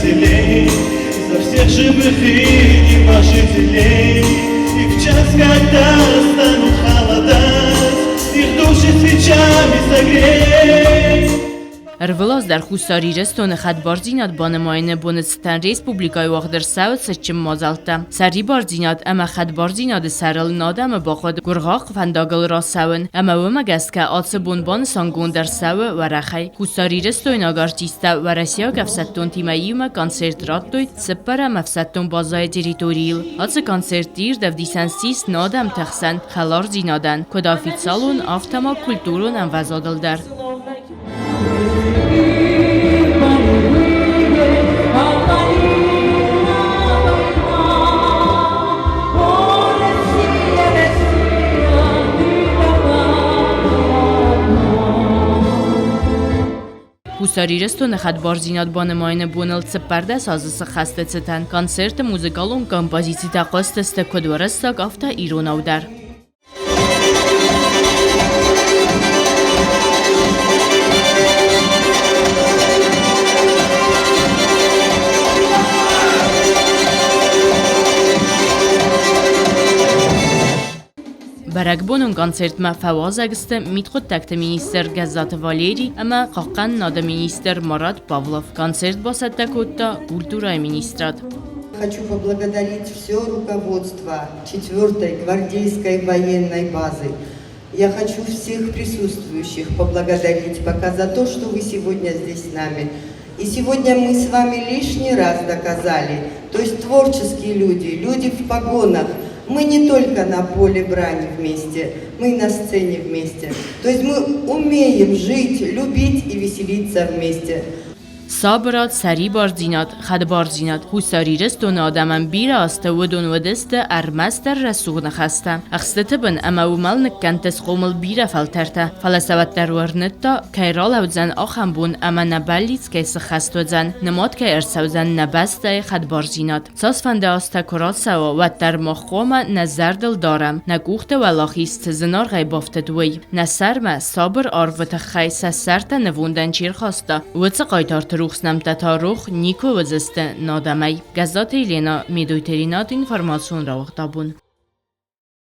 небожителей, за всех живых и небожителей. И в час, когда станут холодать, их души свечами согрей. Ӕрвылаз дӕр Хуссар Ирыстоны хӕдбардзинад банымайыны боны цытӕн республикӕйы уагъд ӕрцӕуы цытджын мадзӕлттӕ. Сӕрибардзинад ӕмӕ хӕдбардзинады сӕрыл нӕ адӕмы бахъуыд гуыргъахъхъ фӕндагыл рацӕуын, ӕмӕ уымӕ гӕсгӕ ацы бон банысангонд ӕрцӕуы уӕрӕхӕй. Хуссарирыстойнаг артисттӕ уӕрӕсейаг ӕфсӕддонтимӕ иумӕ концерт радтой цыппӕрӕм ӕфсӕддон базӕйы территорийыл. Ацы концерт ирд ӕвдисӕн ссис нӕ адӕмты хсӕн хӕлардзинадӕн, куыд официалон, афтӕ ма культурон ӕмвӕзадыл дӕр. Хуссар Ирыстоны хӕдбардзинад банымайыны боныл 14 азы сыххӕсты цытӕн концерты музыкалон композицитӕ хъуыстысты куыд уырыссаг, афтӕ иронау дӕр. Бӕрӕгбонон концертмӕ фӕуазӕг сты мидхъуыддӕгты министр Гӕззаты Валерий ӕмӕ хъахъхъӕнынады министр Марат Павлов. Концерт бацӕттӕ кодта культурӕйы министрад. Хочу поблагодарить все руководство 4-й гвардейской военной базы. Я хочу всех присутствующих поблагодарить пока за то, что вы сегодня здесь с нами. И сегодня мы с вами лишний раз доказали, то есть творческие люди, люди в погонах, мы не только на поле брани вместе, мы и на сцене вместе. То есть мы умеем жить, любить и веселиться вместе. Сабырад, сӕрибардзинад, хӕдбардзинад Хуссар Ирыстоны адӕмӕн бирӕ азты уыдон уыдысты ӕрмӕстдӕр рӕсугъд ныхӕстӕ. Ӕхстыты бын ӕмӕ уымӕл ныккӕндты схъомыл бирӕ фӕлтӕртӕ, фӕлӕ сӕ уӕддӕр уырныдта, кӕй ралӕудзӕн ахӕм бон ӕмӕ нӕ бӕллиц кӕй сыххӕст уыдзӕн, нымад кӕй ӕрцӕудзӕн нӕ бӕстӕйы хӕдбардзинад. Цасфӕнды азтӕ куы рацӕуа, уӕддӕр мах хъуамӕ нӕ зӕрдыл дарӕм, нӕ къухты уӕлахиз цы зынаргъӕй бафтыд, уый. Нӕ сӕрмӕ, сабыр арвы тыххӕй сӕ сӕртӕ нывондӕн чи рхаста, уыцы хъайтарты рухс нӕмттӕ та рох никуы уыдзысты нӕ адӕмӕй. Гӕззаты Елена, Медойты Ренат, информацион рауагъд абон.